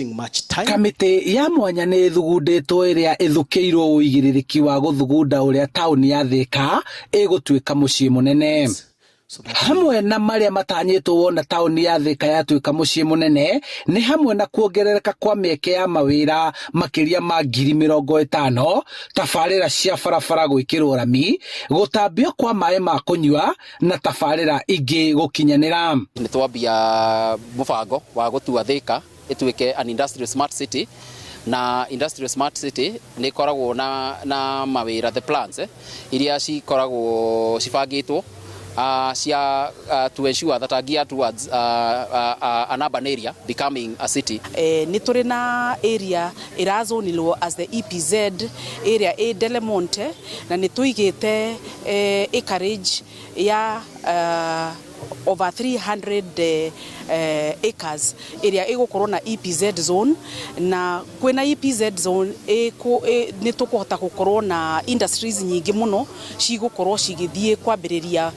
Much time. Kamĩtĩ ya mwanya nĩ ĩthugundĩtwo ĩrĩa ĩthukĩirwo ũigĩrĩrĩki wa gũthugunda ũrĩa taũni ya Thika ĩgũtuĩka mũciĩ mũnene. So that Hamwe na marĩa matanyĩtwo wona taũni ya Thika yatuĩka mũciĩ mũnene nĩ hamwe na kuongerereka kwa mĩeke ya mawĩra makĩria ma 50,000, tabarĩra cia barabara gwĩkĩrwo rami, gũtambio kwa maĩ ma kũnyua na tabarĩra ingĩ gũkinyanĩra. Nĩ twambia mũbango wa gũtua Thika ĩtuĩke an industrial smart city, na industrial smart city nĩ ĩkoragwo na mawĩra, the plans iria cikoragwo cibangĩtwo cia to ensure that are geared towards an urban area becoming a city. Nĩ tũrĩ na area ĩrazonirwo as the EPZ area ĩ Delemonte, na nĩ tũigĩte acreage ya over 300 acres ĩrĩa ĩgũkorwo na EPZ zone, na kwĩna EPZ zone nĩ tũkũhota gũkorwo na industries nyingĩ mũno cigũkorwo cigĩthiĩ kwambĩrĩria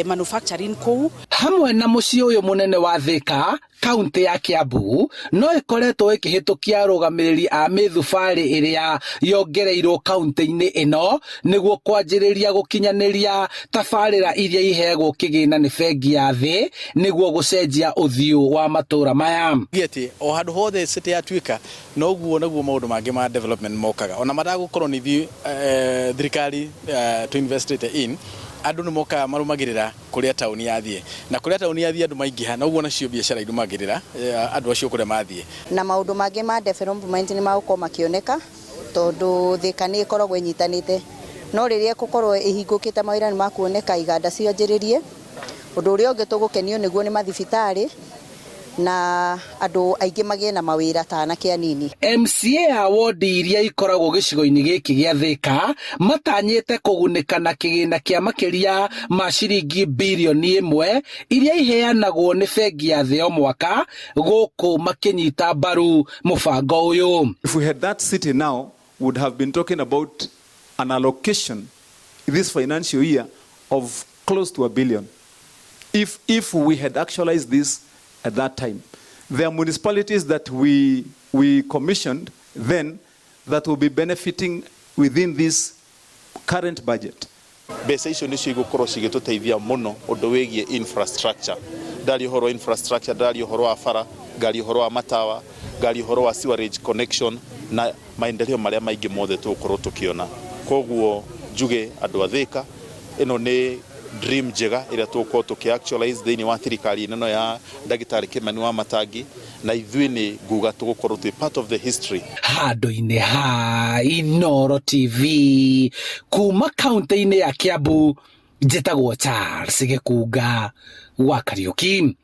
manufacturing kũu. Hamwe na mũciĩ ũyũ mũnene wa Thika, kaunti ya Kiambu no ĩkoretwo ĩkĩhĩtũkia arũgamĩrĩri a mĩthubarĩ ĩrĩa yongereirwo kaunti-inĩ ĩno nĩguo kwanjĩrĩria gũkinyanĩria tabarĩra iria iheagwo kĩgĩna nĩ bengi ya thĩ nĩguo gũcenjia ũthiũ wa matũra maya. Atĩ o handũ hothe city yatuĩka noguo naguo maũndũ mangĩ ma development mokaga, ona matagũkorwo nĩ ithuĩ thirikari to investĩte in andũ nĩ mokaga marũmagĩrĩra kũrĩa taũni yathiĩ, na kũrĩa taũni yathiĩ andũ maingĩha, noguo nacio biacara irũmagĩrĩra andũ acio kũrĩa mathiĩ. Na maũndũ mangĩ ma development nĩ magũkorwo makĩoneka tondũ Thika nĩ ĩkoragwo ĩnyitanĩte, no rĩrĩa ĩgũkorwo ĩhingũkĩte mawĩra nĩ makuoneka, iganda cianjĩrĩrie. Ũndũ ũrĩa ũngĩ tũgũkenio nĩguo nĩ mathibitarĩ na andũ aingĩ magĩe na mawĩra ta anake anini. MCA ya wodi iria ikoragwo gĩcigo-inĩ gĩkĩ gĩa Thika matanyĩte kũgunĩka na kĩgĩna kĩa makĩria ma ciringi birioni 1 iria iheanagwo nĩ bengi ya thĩ o mwaka gũkũ makĩnyita mbaru mũbango ũyũ. If we had that city now, we would have been talking about an allocation this financial year of close to a billion. If we had actualized this at that time. There are municipalities that we commissioned then that will be benefiting within this current budget. Mbeca icio nĩcio igũkorwo cigĩtũteithia mũno ũndũ wĩgiĩ infrastructure. Ndaria ũhoro wa infrastructure, ndaria ũhoro wa bara, ngaria ũhoro wa matawa, ngaria ũhoro wa sewerage connection na maendeleo marĩa maingĩ mothe tũgũkorwo tũkĩona. Koguo njuge andũ a Thika, ĩno nĩ dream njega ĩrĩa tũgũkorwo tũkĩ actualize thĩinĩ wa thirikari ĩno ya ndagĩtarĩ Kimani wa Matangi, na ithuĩ nĩ nguga tũgũkorwo twĩ part of the history. Handũ-inĩ ha Inoro TV kuma kaunti-inĩ ya Kiambu, njĩtagwo Charles Gĩkunga wa Kariũki.